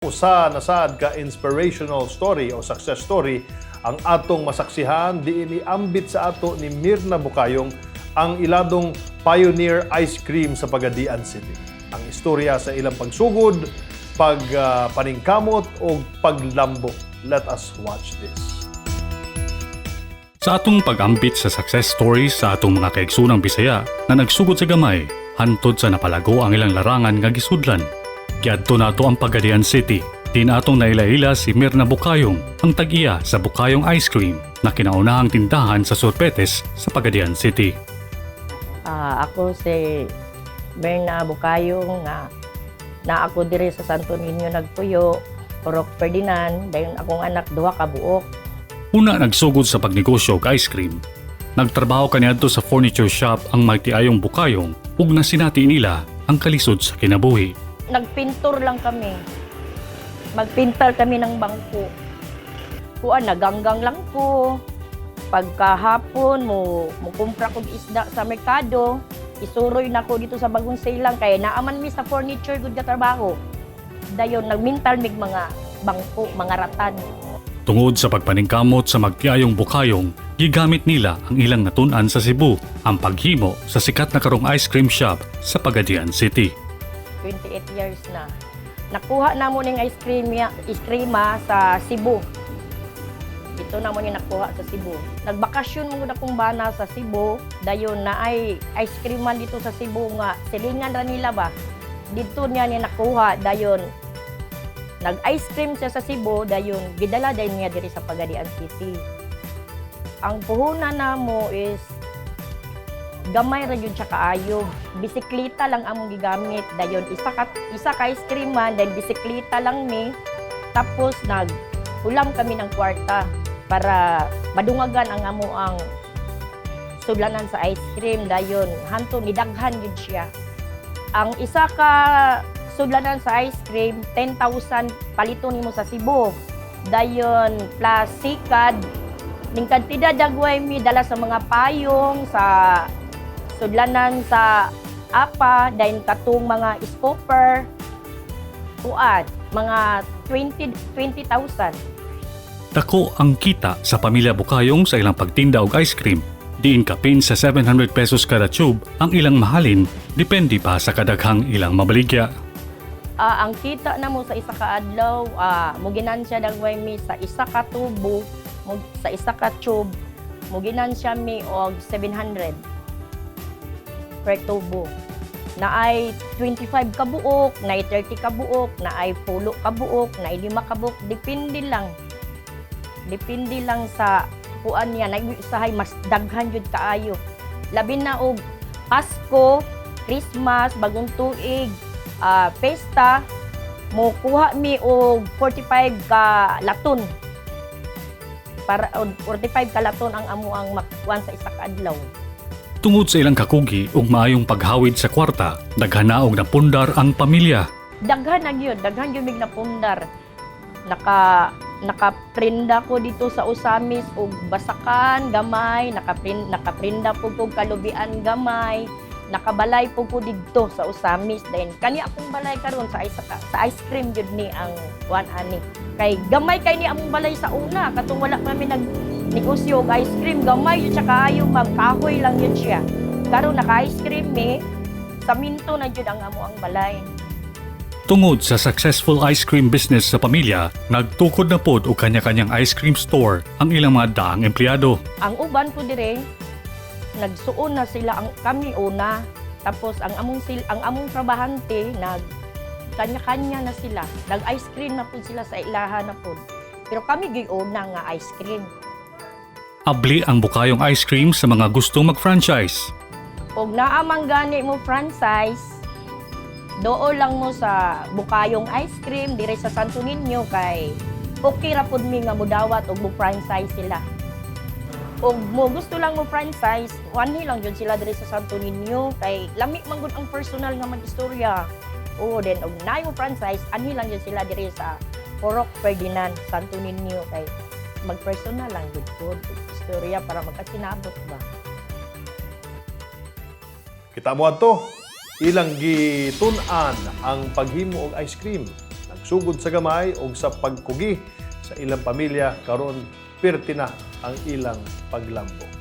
Usa na sad ka inspirational story o success story ang atong masaksihan diin iambit sa ato ni Mirna Bukayong ang iladong Pioneer Ice Cream sa Pagadian City. Ang istorya sa ilang pagsugod, pagpaningkamot o paglambo. Let us watch this. Sa atong pag-ambit sa success stories sa atong mga kaigsoonang Bisaya na nagsugod sa gamay, hantod sa napalago ang ilang larangan nga gisudlan. Giadto nato ang Pagadian City. Diin atong naila-ila si Mirna Bukayong, ang tag-iya sa Bukayong Ice Cream na kinaunahang tindahan sa sorbetes sa Pagadian City. Ah, ako si Berna Bukayong nga na ako diri sa Santo Niño nagpuyo, Purok Ferdinand, dayon akong anak duha ka buok. Una nagsugod sa pagnegosyo og ice cream. Nagtrabaho kaniadto sa furniture shop ang magtiayong Bukayong ug nasinati nila ang kalisod sa kinabuhi. Nagpintor lang kami. Magpintal kami ng bangko. Kuan, naganggang lang ko. Pagkahapon mo kumpra kog isda sa merkado, isuroy na ko dito sa Bagong Silang kay naaman mi sa furniture gud ka trabaho. Dayon nagmintal mig mga bangko, mga ratan. Tungod sa pagpaningkamot sa magtiayong Bukayong, gigamit nila ang ilang natun-an sa Cebu, ang paghimo sa sikat na karong ice cream shop sa Pagadian City. 28 years na. Nakuha na mo ning ice cream iskrima sa Cebu. Ito na mo ni nakuha sa Cebu. Nagbakasyon mo akong bana sa Cebu, dayon na ay ice cream man dito sa Cebu nga silingan ra nila ba. Dito niya ni nakuha, dayon nag ice cream siya sa Cebu, dayon gidala dayon niya diri sa Pagadian City. Ang puhunan namo is gamay ra jud siya kaayo. Bisikleta lang among gigamit. Dayon isa ka ice cream man, dayon bisikleta lang mi. Tapos nag ulam kami ng kwarta para madungagan ang amo ang sudlanan sa ice cream, dayon hanto nidaghan jud siya. Ang isa ka sudlanan sa ice cream, 10,000 palito nimo sa Cebu. Dayon plus sikad ning kantidad dagway mi dala sa mga payong sa sudlanan sa apa, dayon katong mga scooper, kuan, mga 20 20,000. Dako ang kita sa pamilya Bukayong sa ilang pagtinda og ice cream. Diin kapin sa 700 pesos kada tube ang ilang mahalin, depende pa sa kadaghang ilang mabaligya. Ah, ang kita na mo sa isa ka adlaw, mo ginansya dagway mi sa isa ka tubo, mo, sa isa ka tube, mo ginansya mi og 700 per tubo. Na ay 25 ka buok, na ay 30 ka buok, na ay pulo ka buok, na ay lima ka buok, depende lang. Depende lang sa kuan niya, na usahay mas daghan jud kaayo. Labi na og Pasko, Christmas, Bagong Tuig, pesta, mo kuha mi og 45 ka laton. Para og 45 ka laton ang amo ang makuan sa isa ka adlaw. Tungod sa ilang kakugi ug maayong paghawid sa kwarta, daghan na og napundar ang pamilya. Daghan na gyud, daghan gyud mig napundar. Nakaprinda ko dito sa Ozamis og basakan gamay, nakaprinda po ko kalubian gamay, nakabalay po ko didto sa Ozamis. Then kani akong balay karon sa ice cream gyud ni ang kuan ani. Kay gamay kay ni among balay sa una katong wala kami nag negosyo og ice cream, gamay jud siya kaayo, ma'am, kahoy lang yun siya. Karon naka ice cream mi, saminto na jud ang amo ang balay. Tungod sa successful ice cream business sa pamilya, nagtukod na pod og kanya-kanyang ice cream store ang ilang mga daang empleyado. Ang uban ko dire nagsuon na sila, ang kami una, tapos ang among trabahante nag kanya-kanya na sila, nag ice cream na pud sila sa ilaha na pud, pero kami giuna nga ice cream. Abli ang Bukayong Ice Cream sa mga gustong mag-franchise. Og naa man gani mo franchise, doo lang mo sa Bukayong Ice Cream dire sa Santo Niño kay okay ra pud mi nga mudawat og mo franchise sila. Og mo gusto lang mo franchise, wanhi lang jud sila dire sa Santo Niño kay lami man gud ang personal nga mag-istorya. Oo, then og naay mo franchise, anhi lang jud sila dire sa Purok Ferdinand, Santo Niño kay mag-personal lang jud ko istorya para magkasinabot ba. Kita mo ato, ilang gitun-an ang paghimo og ice cream. Nagsugod sa gamay og sa pagkugi sa ilang pamilya, karon pirti na ang ilang paglambo.